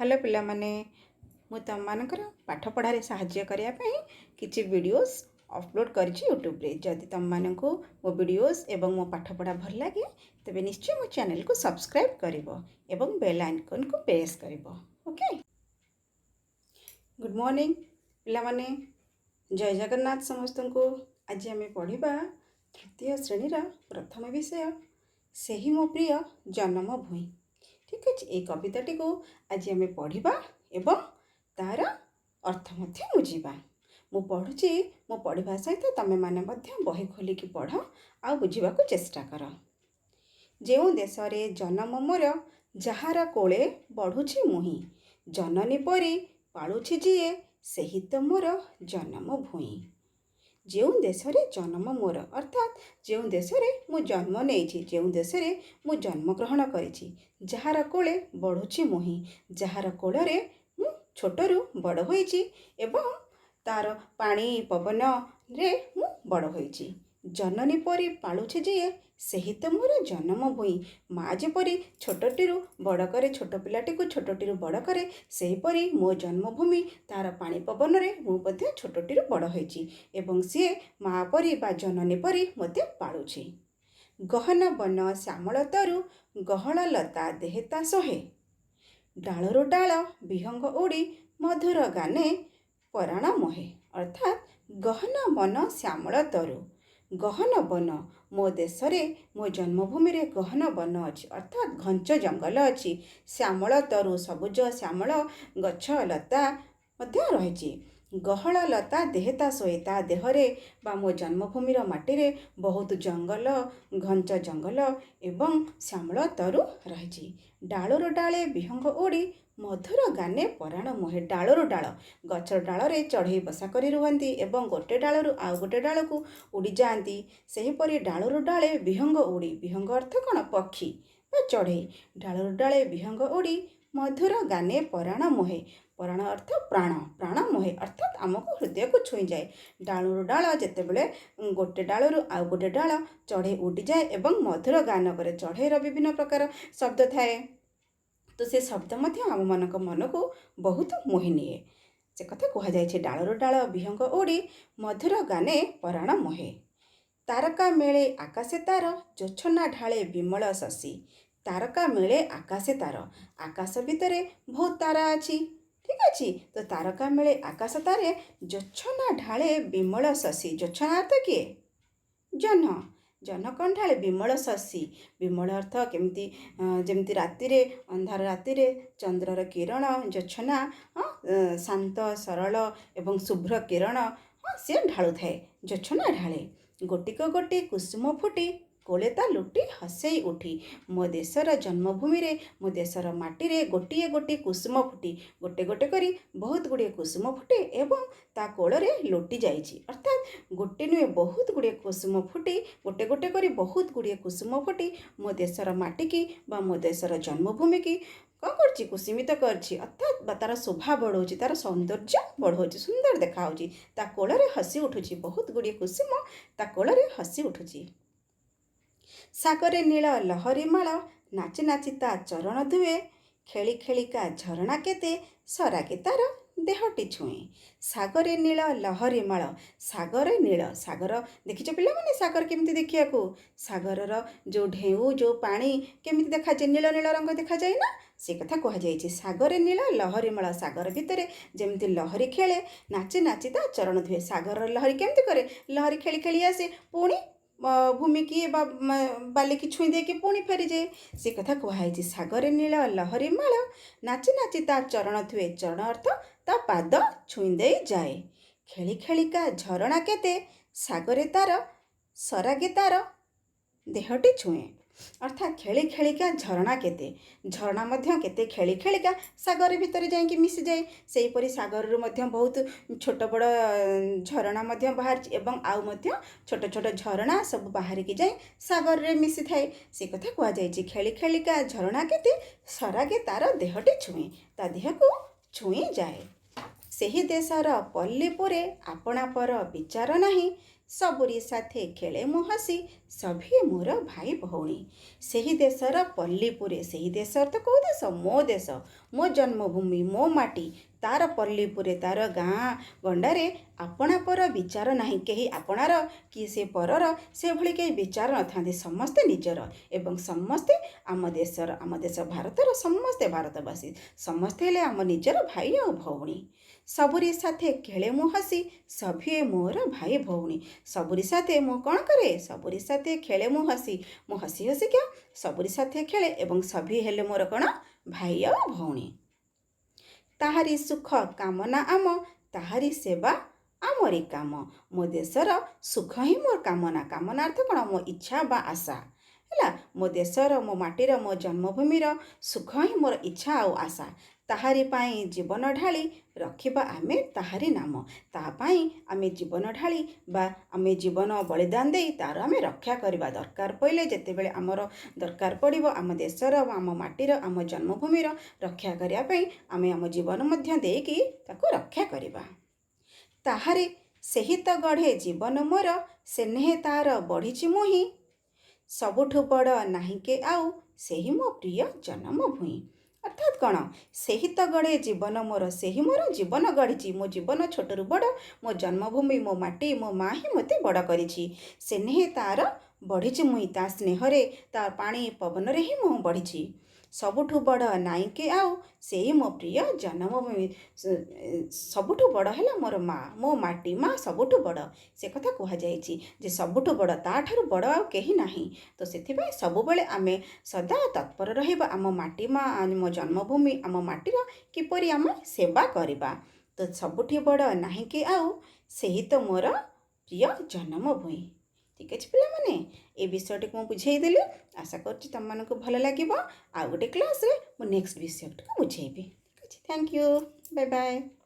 Hello ପିଲାମାନେ, ମୁଁ ତୁମମାନଙ୍କର ପାଠ ପଢ଼ାରେ ସାହାଯ୍ୟ କରିବା ପାଇଁ କିଛି ଭିଡ଼ିଓସ୍ ଅପଲୋଡ଼ କରିଛି ୟୁଟ୍ୟୁବରେ। ଯଦି ତୁମମାନଙ୍କୁ ମୋ ଭିଡ଼ିଓସ୍ ଏବଂ ମୋ ପାଠପଢ଼ା ଭଲ ଲାଗେ, ତେବେ ନିଶ୍ଚୟ ମୋ ଚ୍ୟାନେଲକୁ ସବସ୍କ୍ରାଇବ୍ କରିବ ଏବଂ ବେଲ୍ ଆଇକନ୍କୁ ପ୍ରେସ୍ କରିବ। ଓକେ, ଗୁଡ଼୍ ମର୍ଣ୍ଣିଂ ପିଲାମାନେ, ଜୟ ଜଗନ୍ନାଥ ସମସ୍ତଙ୍କୁ। ଆଜି ଆମେ ପଢ଼ିବା ତୃତୀୟ ଶ୍ରେଣୀର ପ୍ରଥମ ବିଷୟ, ସେହି ମୋ ପ୍ରିୟ ଜନମ ଭୂଇଁ। ଠିକ୍ ଅଛି, ଏଇ କବିତାଟିକୁ ଆଜି ଆମେ ପଢ଼ିବା ଏବଂ ତାର ଅର୍ଥ ମଧ୍ୟ ବୁଝିବା। ମୁଁ ପଢ଼ୁଛି, ମୁଁ ପଢ଼ିବା ସହିତ ତମେମାନେ ମଧ୍ୟ ବହି ଖୋଲିକି ପଢ଼ ଆଉ ବୁଝିବାକୁ ଚେଷ୍ଟା କର। ଯେଉଁ ଦେଶରେ ଜନମ ମୋର, ଯାହାର କୋଳେ ବଢ଼ୁଛି ମୁହିଁ, ଜନନୀ ପରି ପାଳୁଛି ଯିଏ, ସେହି ତ ମୋର ଜନମ ଭୂଇଁ। ଯେଉଁ ଦେଶରେ ଜନମ ମୋର, ଅର୍ଥାତ୍ ଯେଉଁ ଦେଶରେ ମୁଁ ଜନ୍ମ ନେଇଛି, ଯେଉଁ ଦେଶରେ ମୁଁ ଜନ୍ମଗ୍ରହଣ କରିଛି, ଯାହାର କୋଳେ ବଢ଼ୁଛି ମୁହିଁ, ଯାହାର କୋଳରେ ମୁଁ ଛୋଟରୁ ବଡ଼ ହୋଇଛି ଏବଂ ତାର ପାଣି ପବନରେ ମୁଁ ବଡ଼ ହୋଇଛି, ଜନନୀ ପରି ପାଳୁଛି ଯିଏ, ସେହି ତ ମୋର ଜନମ ଭୂଇଁ। ମା ଯେପରି ଛୋଟଟିରୁ ବଡ଼ କରେ, ଛୋଟ ପିଲାଟିକୁ ଛୋଟଟିରୁ ବଡ଼ କରେ, ସେହିପରି ମୋ ଜନ୍ମଭୂମି, ତାର ପାଣି ପବନରେ ମୁଁ ମଧ୍ୟ ଛୋଟଟିରୁ ବଡ଼ ହୋଇଛି ଏବଂ ସିଏ ମା ପରି ବା ଜନନୀ ପରି ମୋତେ ପାଳୁଛି। ଗହନ ବନ ଶ୍ୟାମଳ ତରୁ, ଗହଳ ଲତା ଦେହେ ତା ଶୋହେ, ଡାଳରୁ ଡାଳ ବିହଙ୍ଗ ଉଡ଼ି, ମଧୁର ଗାନେ ପରାଣ ମୋହେ। ଅର୍ଥାତ୍ ଗହନ ବନ ଶ୍ୟାମଳ ତରୁ, ଗହନ ବନ, ମୋ ଦେଶରେ, ମୋ ଜନ୍ମଭୂମିରେ ଗହନ ବନ ଅଛି, ଅର୍ଥାତ୍ ଘଞ୍ଚ ଜଙ୍ଗଲ ଅଛି। ଶ୍ୟାମଳ ତରୁ, ସବୁଜ ଶ୍ୟାମଳ ଗଛ ଲତା ମଧ୍ୟ ରହିଛି। ଗହଳ ଲତା ଦେହେ ତା ଶୋହେ, ତା ଦେହରେ ବା ମୋ ଜନ୍ମଭୂମିର ମାଟିରେ ବହୁତ ଜଙ୍ଗଲ, ଘଞ୍ଚ ଜଙ୍ଗଲ ଏବଂ ଶ୍ୟାମଳ ତରୁ ରହିଛି। ଡାଳରୁ ଡାଳେ ବିହଙ୍ଗ ଉଡ଼ି, ମଧୁର ଗାନେ ପରାଣ ମୋହେ। ଡାଳରୁ ଡାଳ, ଗଛର ଡାଳରେ ଚଢ଼େଇ ବସା କରି ରୁହନ୍ତି ଏବଂ ଗୋଟେ ଡାଳରୁ ଆଉ ଗୋଟେ ଡାଳକୁ ଉଡ଼ିଯାଆନ୍ତି। ସେହିପରି ଡାଳରୁ ଡାଳେ ବିହଙ୍ଗ ଉଡ଼ି, ବିହଙ୍ଗ ଅର୍ଥ କ'ଣ? ପକ୍ଷୀ ବା ଚଢ଼େଇ। ଡାଳରୁ ଡାଳେ ବିହଙ୍ଗ ଉଡ଼ି, ମଧୁର ଗାନେ ପରାଣ ମୋହେ। ପରାଣ ଅର୍ଥ ପ୍ରାଣ, ପ୍ରାଣ ମୋହେ ଅର୍ଥାତ୍ ଆମକୁ ହୃଦୟକୁ ଛୁଇଁଯାଏ। ଡାଳରୁ ଡାଳ, ଯେତେବେଳେ ଗୋଟେ ଡାଳରୁ ଆଉ ଗୋଟେ ଡାଳ ଚଢ଼େଇ ଉଡ଼ିଯାଏ ଏବଂ ମଧୁର ଗାନ କରେ। ଚଢ଼େଇର ବିଭିନ୍ନ ପ୍ରକାର ଶବ୍ଦ ଥାଏ, ତ ସେ ଶବ୍ଦ ମଧ୍ୟ ଆମମାନଙ୍କ ମନକୁ ବହୁତ ମୋହି ନିଏ। ସେ କଥା କୁହାଯାଇଛି, ଡାଳରୁ ଡାଳ ବିହଙ୍ଗ ଉଡ଼ି, ମଧୁର ଗାନେ ପରାଣ ମୋହେ। ତାରକା ମେଳେ ଆକାଶେ ତାର, ଜୋଛନା ଢାଳେ ବିମଳ ଶଶୀ। ତାରକା ମେଳେ ଆକାଶେ ତାର, ଆକାଶ ଭିତରେ ବହୁତ ତାରା ଅଛି। ଠିକ୍ ଅଛି, ତ ତାରକା ମେଳେ ଆକାଶ ତାରେ, ଜୋଛନା ଢାଳେ ବିମଳ ଶଶୀ। ଜୋଛନା ଅର୍ଥ କିଏ? ଜହ୍ନ। ଜହ୍ନ କ'ଣ ଢାଳେ? ବିମଳ ଶଶୀ। ବିମଳ ଅର୍ଥ କେମିତି? ଯେମିତି ରାତିରେ, ଅନ୍ଧାର ରାତିରେ ଚନ୍ଦ୍ରର କିରଣ, ଜୋଛନା ଶାନ୍ତ ସରଳ ଏବଂ ଶୁଭ୍ର କିରଣ, ହଁ, ସିଏ ଢାଳୁଥାଏ, ଜୋଛନା ଢାଳେ। ଗୋଟିକ ଗୋଟି କୁସୁମ ଫୁଟି, କୋଳେ ତା ଲୁଟି ହସେଇ ଉଠି। ମୋ ଦେଶର ଜନ୍ମଭୂମିରେ, ମୋ ଦେଶର ମାଟିରେ ଗୋଟିଏ ଗୋଟିଏ କୁସୁମ ଫୁଟି, ଗୋଟେ ଗୋଟେ କରି ବହୁତ ଗୁଡ଼ିଏ କୁସୁମ ଫୁଟେ ଏବଂ ତା କୋଳରେ ଲୋଟି ଯାଇଛି। ଅର୍ଥାତ୍ ଗୋଟେ ନୁହେଁ, ବହୁତ ଗୁଡ଼ିଏ କୁସୁମ ଫୁଟି, ଗୋଟେ ଗୋଟେ କରି ବହୁତ ଗୁଡ଼ିଏ କୁସୁମ ଫୁଟି ମୋ ଦେଶର ମାଟିକି ବା ମୋ ଦେଶର ଜନ୍ମଭୂମିକି କ'ଣ କରୁଛି? କୁସୁମିତ କରିଛି, ଅର୍ଥାତ୍ ବା ତାର ଶୋଭା ବଢ଼ଉଛି, ତାର ସୌନ୍ଦର୍ଯ୍ୟ ବଢ଼ଉଛି, ସୁନ୍ଦର ଦେଖାହେଉଛି। ତା କୋଳରେ ହସି ଉଠୁଛି, ବହୁତ ଗୁଡ଼ିଏ କୁସୁମ ତା କୋଳରେ ହସି ଉଠୁଛି। ସାଗରେ ନୀଳ ଲହରୀ ମାଳ, ନାଚି ନାଚି ତା ଚରଣ ଧୁଏ, ଖେଳି ଖେଳିକା ଝରଣା କେତେ, ସରାଗେ ତାର ଦେହଟି ଛୁଏଁ। ସାଗରେ ନୀଳ ଲହରୀ ମାଳ, ସାଗରେ ନୀଳ, ସାଗର ଦେଖିଛ ପିଲାମାନେ? ସାଗର କେମିତି ଦେଖିବାକୁ? ସାଗରର ଯେଉଁ ଢେଉ, ଯେଉଁ ପାଣି କେମିତି ଦେଖାଯାଏ? ନୀଳ ନୀଳ ରଙ୍ଗ ଦେଖାଯାଏ ନା? ସେ କଥା କୁହାଯାଇଛି। ସାଗରେ ନୀଳ ଲହରୀ ମାଳ, ସାଗର ଭିତରେ ଯେମିତି ଲହରୀ ଖେଳେ, ନାଚି ନାଚି ତା ଚରଣ ଧୁଏ। ସାଗରର ଲହରୀ କେମିତି କରେ? ଲହରୀ ଖେଳି ଖେଳି ଆସେ, ପୁଣି ଭୂମିକି ବା ବାଲିକି ଛୁଇଁ ଦେଇକି ପୁଣି ଫେରିଯାଏ। ସେ କଥା କୁହାହେଇଛି। ସାଗରେ ନୀଳ ଲହରୀ ମାଳ, ନାଚି ନାଚି ତା ଚରଣ ଧୁଏ। ଚରଣ ଅର୍ଥ ତା ପାଦ ଛୁଇଁ ଦେଇ ଯାଏ। ଖେଳି ଖେଳିକା ଝରଣା କେତେ, ସାଗରେ ତାର ସରାଗେ ତାର ଦେହଟି ଛୁଏଁ। ଅର୍ଥାତ୍ ଖେଳି ଖେଳିକା ଝରଣା କେତେ, ଝରଣା ମଧ୍ୟ କେତେ ଖେଳି ଖେଳିକା ସାଗର ଭିତରେ ଯାଇକି ମିଶିଯାଏ। ସେହିପରି ସାଗରରୁ ମଧ୍ୟ ବହୁତ ଛୋଟ ବଡ଼ ଝରଣା ମଧ୍ୟ ବାହାରିଛି ଏବଂ ଆଉ ମଧ୍ୟ ଛୋଟ ଛୋଟ ଝରଣା ସବୁ ବାହାରିକି ଯାଇ ସାଗରରେ ମିଶିଥାଏ। ସେ କଥା କୁହାଯାଇଛି। ଖେଳି ଖେଳିକା ଝରଣା କେତେ, ସରାଗେ ତାର ଦେହଟି ଛୁଏଁ, ତା ଦେହକୁ ଛୁଇଁ ଯାଏ। ସେହି ଦେଶର ପଲ୍ଲୀପୁରେ ଆପଣା ପର ବିଚାର ନାହିଁ, ସବୁରି ସାଥେ ଖେଳେ ମୁଁ ହସି, ସଭିଏ ମୋର ଭାଇ ଭଉଣୀ। ସେହି ଦେଶର ପଲ୍ଲୀପୁରେ, ସେହି ଦେଶର ତ କେଉଁ ଦେଶ? ମୋ ଦେଶ, ମୋ ଜନ୍ମଭୂମି, ମୋ ମାଟି। ତାର ପଲ୍ଲୀପୁରେ, ତାର ଗାଁ ଗଣ୍ଡାରେ ଆପଣା ପର ବିଚାର ନାହିଁ। କେହି ଆପଣାର କି ସେ ପରର, ସେଭଳି କେହି ବିଚାର ନଥାନ୍ତି। ସମସ୍ତେ ନିଜର ଏବଂ ସମସ୍ତେ ଆମ ଦେଶର, ଆମ ଦେଶ ଭାରତର, ସମସ୍ତେ ଭାରତବାସୀ, ସମସ୍ତେ ହେଲେ ଆମ ନିଜର ଭାଇ ଆଉ ଭଉଣୀ। ସବୁରି ସାଥେ ଖେଳେ ମୁଁ ହସି, ସଭିଏ ମୋର ଭାଇ ଭଉଣୀ। ସବୁରି ସାଥେ ମୁଁ କ'ଣ କରେ? ସବୁରି ସାଥେ ଖେଳେ ମୁଁ ହସି। ମୁଁ ହସି ହସିକା ସବୁରି ସାଥେ ଖେଳେ ଏବଂ ସଭିଏ ହେଲେ ମୋର କ'ଣ? ଭାଇ ଆଉ ଭଉଣୀ। ତାହାରି ସୁଖ କାମନା ଆମ, ତାହାରି ସେବା ଆମରି କାମ। ମୋ ଦେଶର ସୁଖ ହିଁ ମୋର କାମନା। କାମନା ଅର୍ଥ କ'ଣ? ମୋ ଇଚ୍ଛା ବା ଆଶା ହେଲା। ମୋ ଦେଶର, ମୋ ମାଟିର, ମୋ ଜନ୍ମଭୂମିର ସୁଖ ହିଁ ମୋର ଇଚ୍ଛା ଆଉ ଆଶା। ତାହାରି ପାଇଁ ଜୀବନ ଢାଳି ରଖିବା ଆମେ ତାହାରି ନାମ। ତା ପାଇଁ ଆମେ ଜୀବନ ଢାଳି ବା ଆମେ ଜୀବନ ବଳିଦାନ ଦେଇ ତାର ଆମେ ରକ୍ଷା କରିବା। ଦରକାର ପଡ଼ିଲେ, ଯେତେବେଳେ ଆମର ଦରକାର ପଡ଼ିବ, ଆମ ଦେଶର, ଆମ ମାଟିର, ଆମ ଜନ୍ମଭୂମିର ରକ୍ଷା କରିବା ପାଇଁ ଆମେ ଆମ ଜୀବନ ମଧ୍ୟ ଦେଇକି ତାକୁ ରକ୍ଷା କରିବା। ତାହାରି ସେହି ତ ଗଢ଼େ ଜୀବନ ମୋର, ସ୍ନେହେ ତାର ବଢ଼ିଛି ମୁହିଁ। ସବୁଠୁ ବଡ଼ ନାହିଁ କେ ଆଉ, ସେହି ମୋ ପ୍ରିୟ ଜନ୍ମଭୂଇଁ। ଅର୍ଥାତ୍ କ'ଣ? ସେହି ତ ଗଢ଼େ ଜୀବନ ମୋର, ସେହି ମୋର ଜୀବନ ଗଢ଼ିଛି। ମୋ ଜୀବନ ଛୋଟରୁ ବଡ଼, ମୋ ଜନ୍ମଭୂମି, ମୋ ମାଟି, ମୋ ମା ହିଁ ମୋତେ ବଡ଼ କରିଛି। ସ୍ନେହେ ତାର ବଢ଼ିଛି ମୁହିଁ, ତା ସ୍ନେହରେ, ତା ପାଣି ପବନରେ ହିଁ ମୁଁ ବଢ଼ିଛି। ସବୁଠୁ ବଡ଼ ନାଇଁ କେ ଆଉ, ସେଇ ମୋ ପ୍ରିୟ ଜନ୍ମଭୂମି। ସବୁଠୁ ବଡ଼ ହେଲା ମୋର ମା, ମୋ ମାଟି ମା ସବୁଠୁ ବଡ଼। ସେ କଥା କୁହାଯାଇଛି ଯେ ସବୁଠୁ ବଡ଼, ତାଠାରୁ ବଡ଼ ଆଉ କେହି ନାହିଁ। ତ ସେଥିପାଇଁ ସବୁବେଳେ ଆମେ ସଦା ତତ୍ପର ରହିବା ଆମ ମାଟି ମା, ଆମ ଜନ୍ମଭୂମି, ଆମ ମାଟିର କିପରି ଆମେ ସେବା କରିବା। ତ ସବୁଠି ବଡ଼ ନାହିଁ କି ଆଉ, ସେହି ତ ମୋର ପ୍ରିୟ ଜନ୍ମଭୂଇଁ। ଠିକ୍ ଅଛି ପିଲାମାନେ, ଏ ବିଷୟଟିକୁ ମୁଁ ବୁଝେଇଦେଲି। ଆଶା କରୁଛି ତୁମମାନଙ୍କୁ ଭଲ ଲାଗିବ। ଆଉ ଗୋଟେ କ୍ଲାସ୍ରେ ମୁଁ ନେକ୍ସଟ ବିଷୟଟିକୁ ବୁଝେଇବି। ଠିକ୍ ଅଛି, thank you, bye bye.